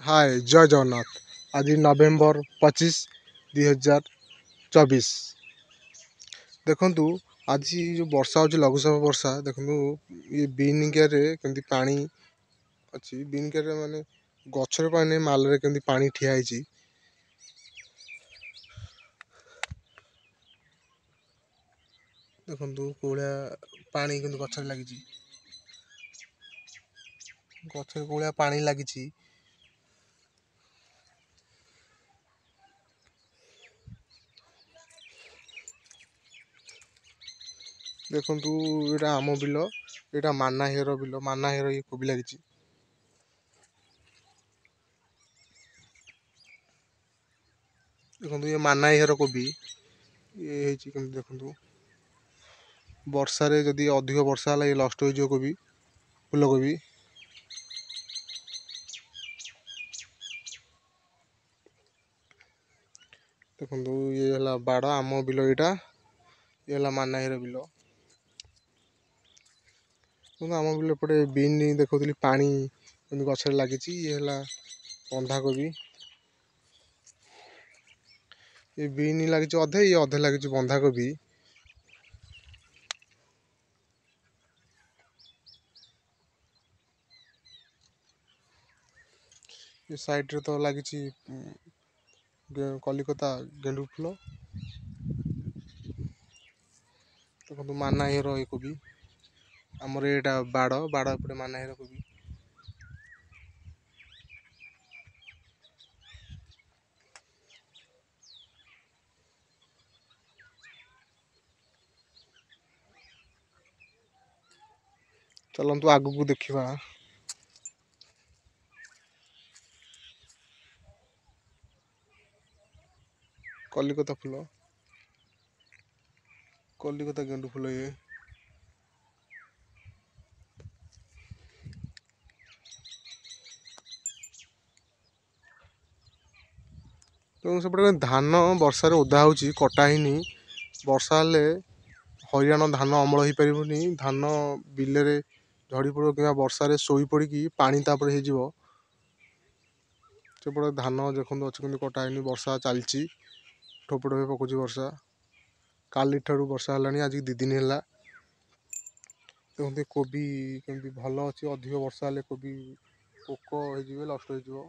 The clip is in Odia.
ହାଏ, ଜୟ ଜଗନ୍ନାଥ। ଆଜି ନଭେମ୍ବର 25 2024। ଦେଖନ୍ତୁ, ଆଜି ଯେଉଁ ବର୍ଷା ହେଉଛି, ଲଘୁଚାପ ବର୍ଷା। ଦେଖନ୍ତୁ, ଇଏ ବିନ୍ କିଆରେ କେମିତି ପାଣି ଅଛି। ବିନ୍ କିଆରେ ମାନେ ଗଛରେ ପାଣି ନାହିଁ, ମାଲରେ କେମିତି ପାଣି ଠିଆ ହେଇଛି। ଦେଖନ୍ତୁ, କେଉଁ ଭଳିଆ ପାଣି କିନ୍ତୁ ଗଛରେ ଲାଗିଛି। ଗଛରେ କେଉଁ ଭଳିଆ ପାଣି ଲାଗିଛି। ଦେଖନ୍ତୁ, ଏଇଟା ଆମ ବିଲ, ଏଇଟା ମାନାହିର ବିଲ। ମାନାହିର ଇଏ କୋବି ଲାଗିଛି। ଦେଖନ୍ତୁ, ଇଏ ମାନାହିର କୋବି ଇଏ ହେଇଛି କେମିତି ଦେଖନ୍ତୁ। ବର୍ଷାରେ ଯଦି ଅଧିକ ବର୍ଷା ହେଲା, ଇଏ ନଷ୍ଟ ହେଇଯିବ କୋବି, ଫୁଲକୋବି। ଦେଖନ୍ତୁ, ଇଏ ହେଲା ବାଡ଼, ଆମ ବିଲ ଏଇଟା। ଇଏ ହେଲା ମାନାହିର ବିଲ। ଦେଖନ୍ତୁ, ଆମ ବିଲ ଏପଟେ ବିନ୍ ଦେଖାଉଥିଲି, ପାଣି କେମିତି ଗଛରେ ଲାଗିଛି। ଇଏ ହେଲା ବନ୍ଧାକୋବି। ଏ ବିନ୍ ଲାଗିଛି ଅଧେ, ଇଏ ଅଧେ ଲାଗିଛି ବନ୍ଧାକୋବି। ଏ ସାଇଡ଼ରେ ତ ଲାଗିଛି କଲିକତା ଗେଣ୍ଡୁ ଫୁଲ। ଦେଖନ୍ତୁ, ମାନାହିର ଏ କୋବି। ଆମର ଏଇଟା ବାଡ଼, ବାଡ଼ ଏପଟେ ମାନାହିର କୋବି। ଚାଲନ୍ତୁ ଆଗକୁ ଦେଖିବା। କଲିକତା ଫୁଲ, କଲିକତା ଗେଣ୍ଡୁ ଫୁଲ ଇଏ। ତେଣୁ ସେପଟେ ଧାନ ବର୍ଷାରେ ଓଦା ହେଉଛି, କଟା ହେଇନି। ବର୍ଷା ହେଲେ ହଇରାଣ, ଧାନ ଅମଳ ହେଇପାରିବନି। ଧାନ ବିଲରେ ଝଡ଼ି ପଡ଼ିବ କିମ୍ବା ବର୍ଷାରେ ଶୋଇ ପଡ଼ିକି ପାଣି ତାପରେ ହେଇଯିବ। ସେପଟେ ଧାନ ଦେଖନ୍ତୁ ଅଛି କିନ୍ତୁ କଟା ହେଇନି। ବର୍ଷା ଚାଲିଛି, ଠୋପେ ଠୋପେ ପକଉଛି ବର୍ଷା। କାଲିଠାରୁ ବର୍ଷା ହେଲାଣି, ଆଜି 2 ଦିନ ହେଲା। ଦେଖନ୍ତୁ, କୋବି କେମିତି ଭଲ ଅଛି। ଅଧିକ ବର୍ଷା ହେଲେ କୋବି ପୋକ ହେଇଯିବେ, ନଷ୍ଟ ହେଇଯିବ।